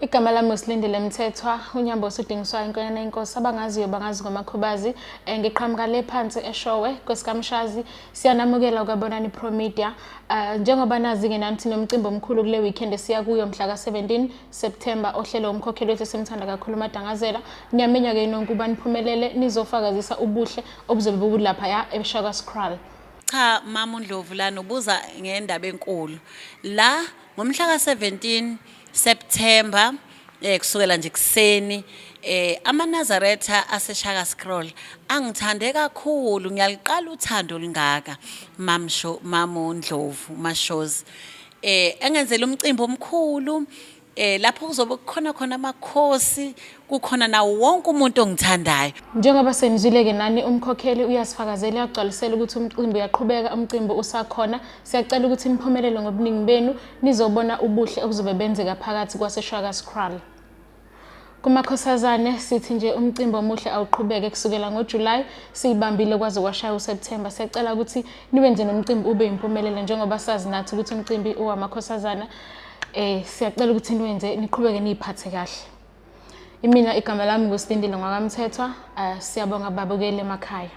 Igama lami uSilindile Mthethwa, uNyambo usudingiswayo inkonyane inkosi abangaziyo bangazi ngomakhubazi. Ngiqhamuka le phansi eShowe kwesikamshazi. Siyanamukela kwabonani Pro Media. Njengoba nazi-ke nani nomcimbi omkhulu kule weekend esiya kuyo mhla ka-17 September ohlelo umkhokheli wethu esimthanda kakhulu uMadangazela. Niyamenywa-ke nonke ukuba niphumelele nizofakazisa ubuhle obuzobe bubulaphaya eShakaskraal. Cha mama uNdlovu lana ubuza ngendaba enkulu. La ngomhla ka-17 September kusukela nje kuseni amaNazaretha aseShaka Scroll angithande kakhulu, ngiyaliqala uthando olungaka mamsho mama uNdlovu Mashozi. Engenzela umcimbi omkhulu lapho kuzobe kukhona khona amakhosi, kukhona nawo wonke umuntu ongithandayo. Njengoba senizwile-ke nani umkhokheli uyasifakazela uyagcwalisela ukuthi umcimbi uyaqhubeka, umcimbi usakhona. Siyacela ukuthi niphumelele ngobuningi benu nizobona ubuhle obuzobe benzeka phakathi kwaseShakaskraal. Kumakhosazane sithi nje umcimbi omuhle awuqhubeke kusukela ngoJuly siyibambile kwaze kwashaya uSeptember. Siyacela ukuthi niwenze nomcimbi ube impumelelo njengoba sazi nathi ukuthi umcimbi owamakhosazana. Siyacela ukuthi niwenze niqhubeke niyiphathe kahle. Imina igama lami nguSilindile ngwakaMthethwa. Siyabonga babukeli emakhaya.